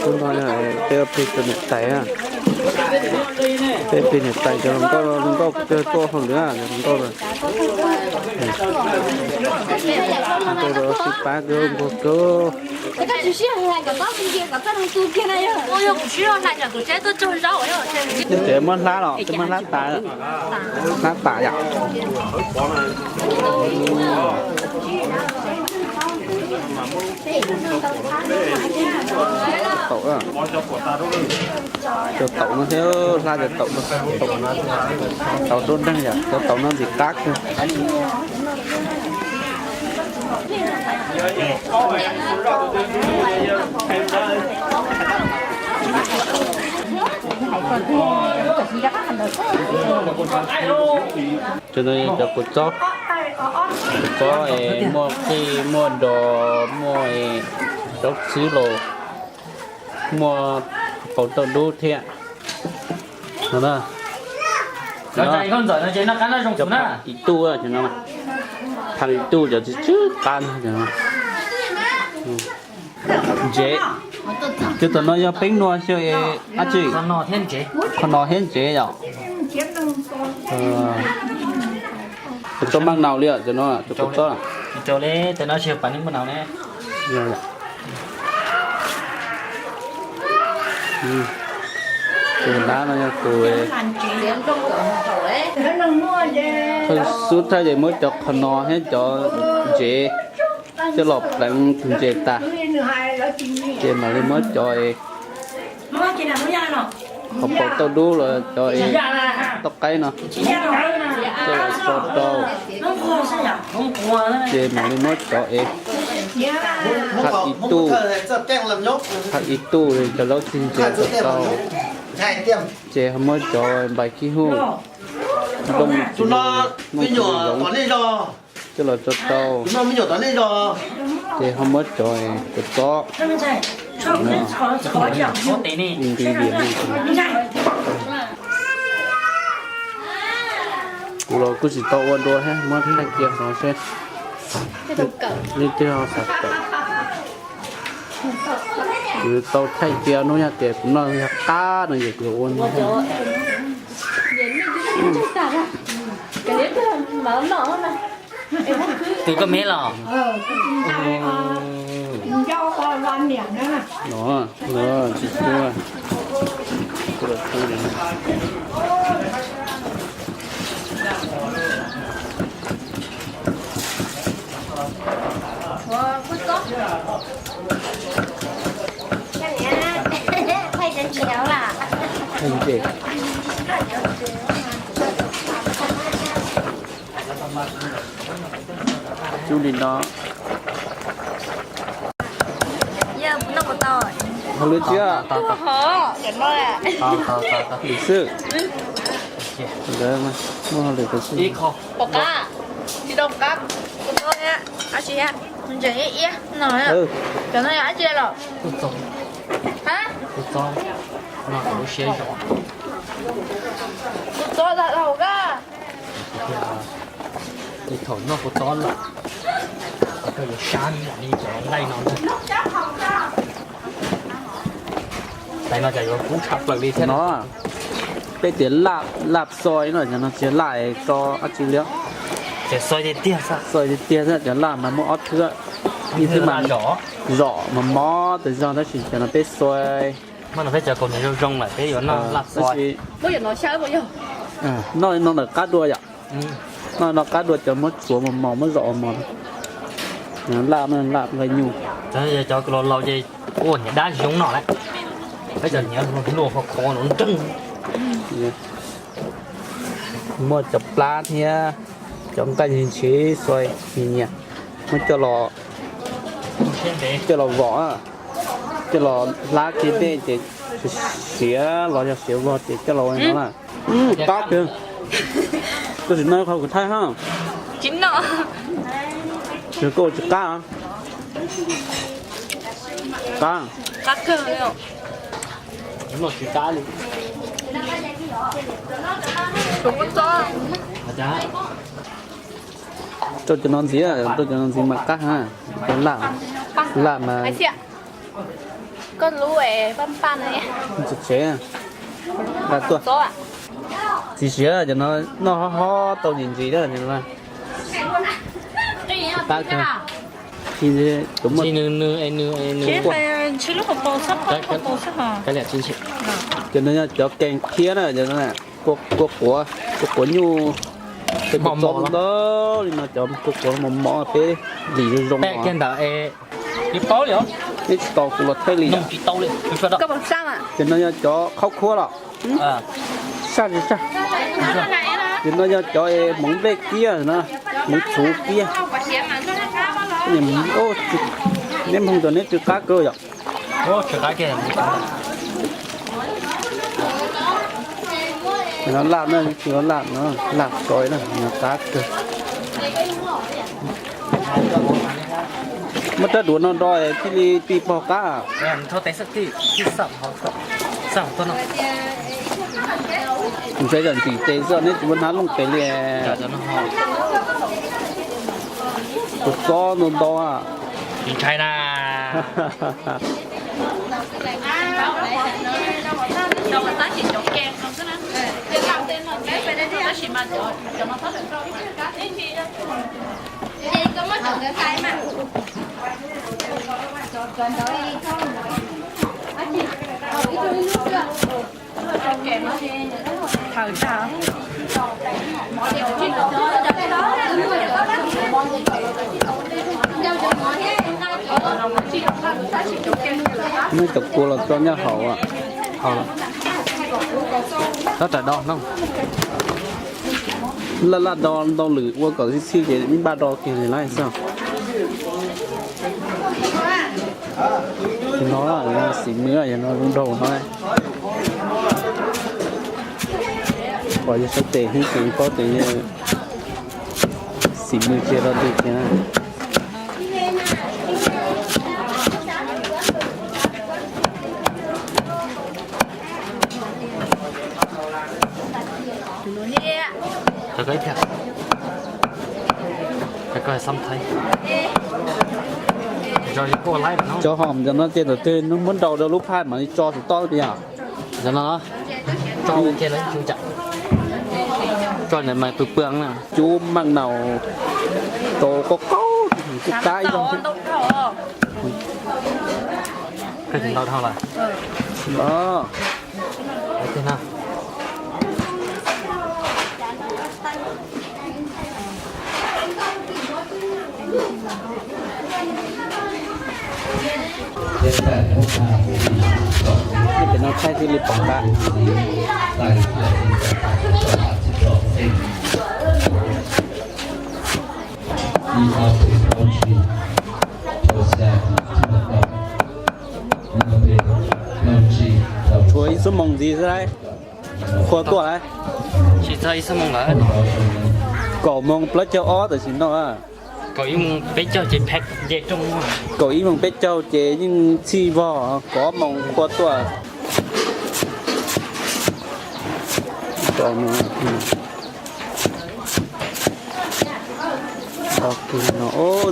Hnub no yog peb ua plig rau niam tais na. Peb plig niam tais cov hluas nkauj, hluas nkauj tuaj hauj lwm, hluas nkauj, hluas nkauj sib pab kawg nquag kawg. Ces muab hlab los, muab hlab tas, hlab tas yom. Taum, cov taum no thiab, hlab cov taum no, taum, taum dub nreeg yom, cov taum no ntxim qab kawg. Cov no yog cov kua txob, kua txob es muaj qij, muaj dos, muaj es zaub txhwb los, muaj hauv paus tauj dub thiab. No na, cov phaj ib tug, cov no, phaj ib tug cov tsis tsw qab no. Ntsev, cov tom no yog peeb nua xyov es dab tsi? Qhov no thiab ntsev yom. Kua txob maj naus li os, cov no cov kua txob. Tus nab no yog tus thawj xub thawj ces muab cov qhov no thiab cov ntsev coj los pleev tus ntses tas, ces mam li muab cov qhov paus tauj dub los cov es tauj qaib no coj los tso rau, ces mam li muab cov es phaj ib tug, phaj ib tug cov laub txig ntses tso rau, ces ho muab cov npais khib huj, nplooj, nplooj tsis zoo coj los tso rau, ces ho muab cov kua txob, nqi diam, kuv los kuj tsis tau ua dua thiab, muab thaij cia no seb leej twg ho xav kawm. Kuv tau thaij cia no yog tias kuv noj yog qab no ces kuv ua no. Tus koj me los? No, no tsis tuaj. Cub li no. Hauj lwm tsis? Lim xwb. Muaj hauj lwm tsis? Pom qab, tsis tau qab, kuv tau thiab, ab tsis, ntsees iab iab no. Cov no yog ab tsi los? Kuv txob, kuv txob, kuv txob tag dhau koj. Thaum noj kuv txob lawm, koj yuav sab li cov nqaij no ntag. Tais no cas yuav kub tshaj plaws li thiab no. Peb tias laj, laj xoi no, cov no tsis yog laj tso dab tsi li. Ces xoi tiag tiag xwb, xoi tiag tiag xwb, cov laj mas muaj ob thwb, ib thwb mas zom mos mos tas zog tab sis cov no peb xoi. Muaj no peb cov kaus hniav zoo zoo lawm peb yuav noj laj xoi. Noj no ntawm qab dua yom. Noj no qab dua cov muab tsuav mos mos muab zom mos mos. Laj no laj nqaij nyuj. Cov laus laus ces ua hniav dab zoo noj lawm. Peb cov hniav luag luag khov khov no nreeg. Muaj cov plab thiab cov nqaij ntshiv xoi nyias nyias, muab coj los, coj los vom, coj los hlab kiag dej ces siav los yog siav vog ces coj los ua no na. Qab kawg. Koj sim noj qhov kuv thaij ha. Tsis noj. Koj ua tsis qab. Qab. Qab kawg li. Noj tsis qab li. Kuv txob. Rau cov no ntxiv, rau cov no ntxiv mas qab ha. Laj, laj mas. Koj lub paj paj no tsev, nqa tuaj. Txiv siav cov no noj hob hob tau ntsis ntsis na. Qab kawg. Cov no yog cov kees khiab na, cov no kua quav, kua quav nyuj, tej kua txob ntau li no, cov kua quav mos mos peb lim zoo zoo. Neb tsis tau kuv los thaij li. Cov no yog cov qhaub khuab los. Saj tsis saj. Cov no yog cov hmoov nplej kiab na, hmoov txhuv kiab. Neb mloog cov neb tsw qab kawg yom. Laj na, laj no, laj tso na, qab kawg. Muab rab duav no do thiaj li ti pog qab. Ntshai tsam ntim tes xwb, neb tsis muaj hnab looj tes li. Kua txob ntau ntau. Muab cov kua los tso nyob hauv. Laj laj do ntau lwm ua kom txhij txhij ces npaj do kiag li lawm xwb. No xim mws, yog no zoo nraug no. Pom yawg sawv tes hnub ces paub tias yawg xim mws tsis yog dog dig tiag. Cov hom cov no ces thaum twg muab nrau rau lub phaj mam li tso saum toj tiag. Cov no tso ntawd mas pw pw na, cub maj naus rau qaub qaub kuj qab ib zaug. Koj tsis ntau dhau lawm. Cov no thaij thiaj li pom qab. Tshuav ib xuab moos ntxiv xwb lauj. Qhua tuaj lauj. Tsis txog ib xuab moos lawm. Kaum moos plaub caug ob tam sim no. Kaum ib moos peb caug ces pheej nce rooj. Kaum ib moos peb caug ces yeej txhij vog, kaum ob moos qhua tuaj.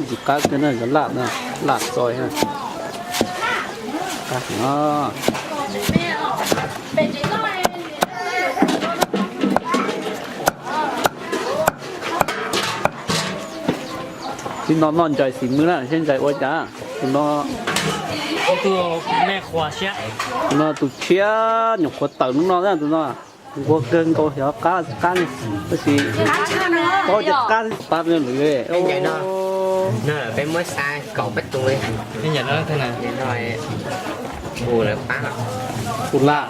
Ntxim qab kawg na, laj na, laj txoi na. Tib no noj ntsais xim mws na, seb ntsais ua cas. Tus no, tus no tus tshiab nyuam qhuav tawm hnub no na, tus no nquag kawg nkaus xyov qab qab li, tab sis paub cov qab xwb tag lawm. Peb muab xa kaum peb tus li. Tus laj,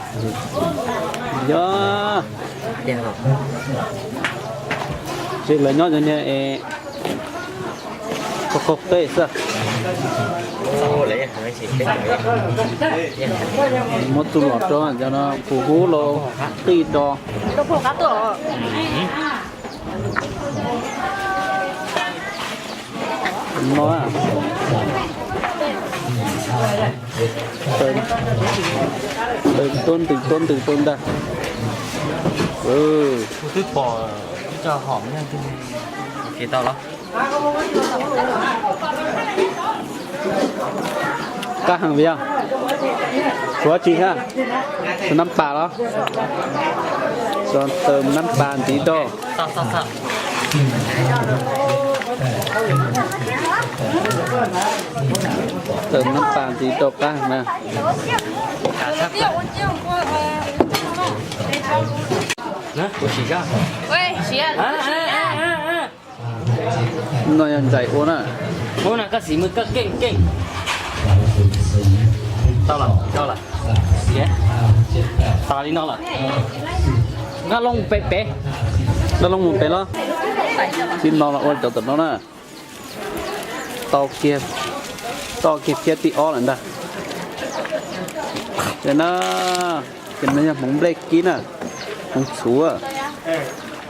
yog, ces lawv nyob cov niag es qaug qaug qej xwb. Muab txuj lom rau cov no puv hub los qij do. No, ntws tuab ntws tuab ntws rau ntag. Twb pom ib co hom, tau los. Qab heev li yog. Tshuav tsis ha? Tshuav nab pas los? Tawm nab pas ntxiv rau. Tawm nab pas ntxiv rau qab heev na. No yog ntsais ua na. Ua na koj xim mus koj keej keej. Tau lawm, tau lawm. Tas li no lawm. Nqaj looj mus pem pem. Nqaj looj mus pem los? Tib no los ua cov tom no na. Tau kiag, tau kiag thiab tib ob lawm ntag. Ces na, ces no yog hmoov nplej kib na, hmoov txhuv,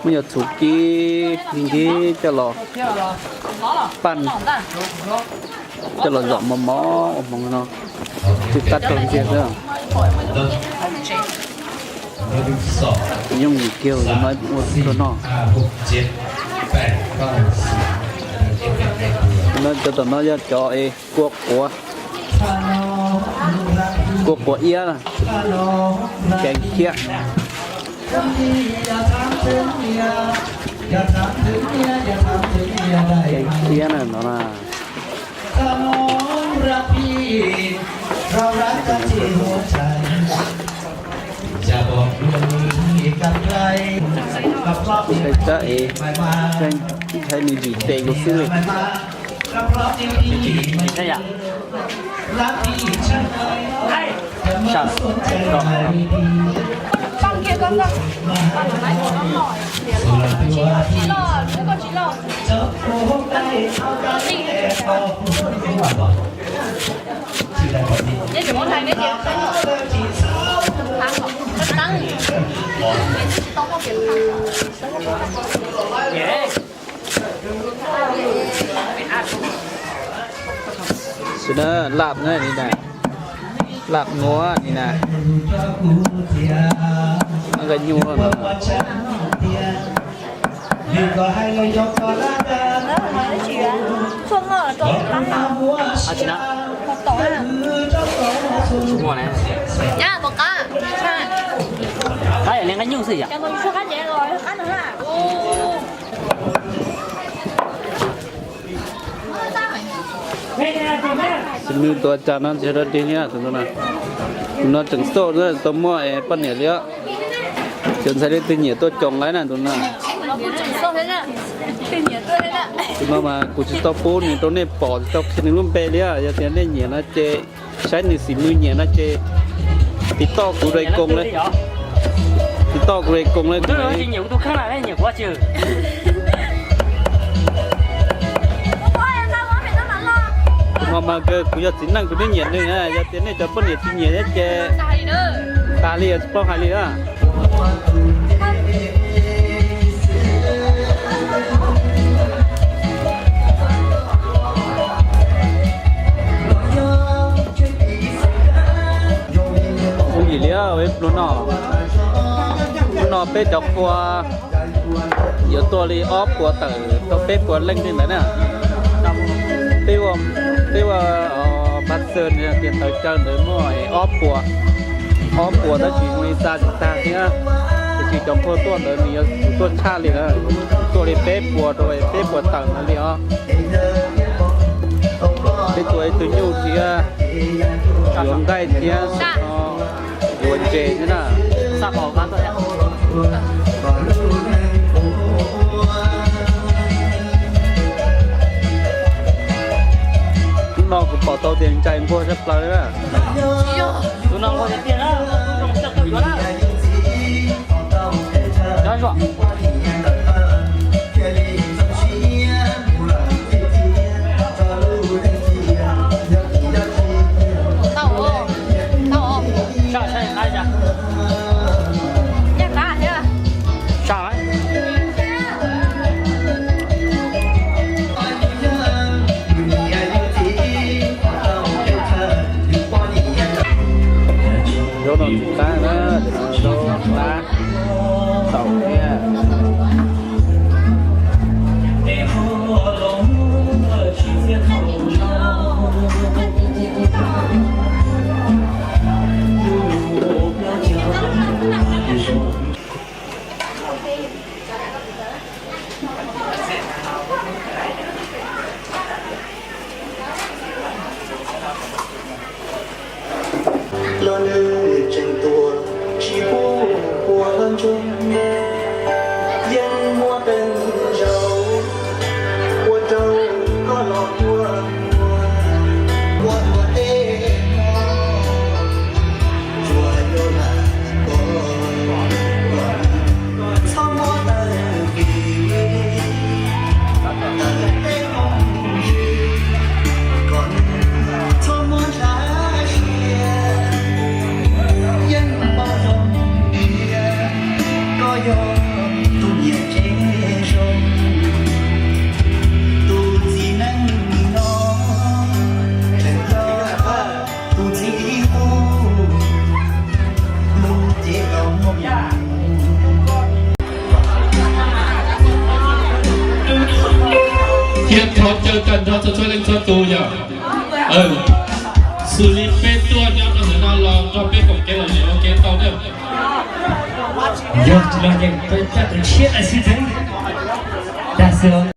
muab cov txhuv kib nkig coj los paj, coj los zom mos mos ua hmoov no, tsis qab raug ntsia xwb. Yooj yim kiag no ua tuaj noj. No cov tom no yog cov es kua quav, kua quav iab, kev khiab. Kev khiab na no na. Ntshai tsab es, ntshai nws ntsim tes kuv xwb li. Xwb na, laj na li na, laj nuav li na, nqe nyuj no. Qab yam li nqe nyuj xwb yom. Xib mws tua cas no ntshe dog dig thiab tus no. Tus no tseem xauj tau muaj poj niam li os. Cov ntxhais leej twg nyiam tuaj coos lawm na tus no. Tus no mas kuv tsis tau pub nws rau nej pom, tsis tau qhia nws lub npe li. Yog tias nej nyiam no ces, saib nws xim mws nyiam no ces tiv toj kuv Ray Koos li. Tiv toj kuv Ray Koos li. Tus no mas kuv yog txiv neej kuv twb nyiam nws na. Yog tias nej cov poj niam tsis nyiam thiab ces tas li, tsis paub hais li na. Ua yim li pluag no, pluag no peb cov qhua yuav tuaj li ob puas tawm rau peb puas leej li ntawd na. Peb ua, peb ua phav xwm tias tawv caw ntawd muaj ob puas, ob puas tab sis zoo li xa tsis tag thiab. Tiam sis cov qhua tuaj ntawd nws yuav tsum tuaj tshaj li na, tuaj li peb puas rau peb puas tawm ntawd li os. Peb tua ib tug nyuj thiab, yuav nqaij thiab, yuav ntses thiab na. Hnub no kuv pom tau tias ntsais nquag tshaj plaws li na. Zaub no tsis qab na, zaub qab taum thiab. Nws tseem tuag tsis pub ua ntsuag, yeej muab tej zaum ua rau koj los ua, ua ua tej hmo, tsuas yuav lam koj, txhob muab tawm vim tawm tej hmoov, kom txhob muab ntshav siab, yeej paub zoo tias koj yog tus niam tsev zoo, tus txiv neej no, tseem yog tus txiv tub, mus ces tau muaj. Thiab thov caw tag nrho txhua txhua leej txhua tus yog, xws li peb tuaj nyob rau ntawm no los nrog peb koom kev lom zem ua ke tau na. Yog tsis los yeej coj tus tshiab lawm xwb tseeb. Tag xwb.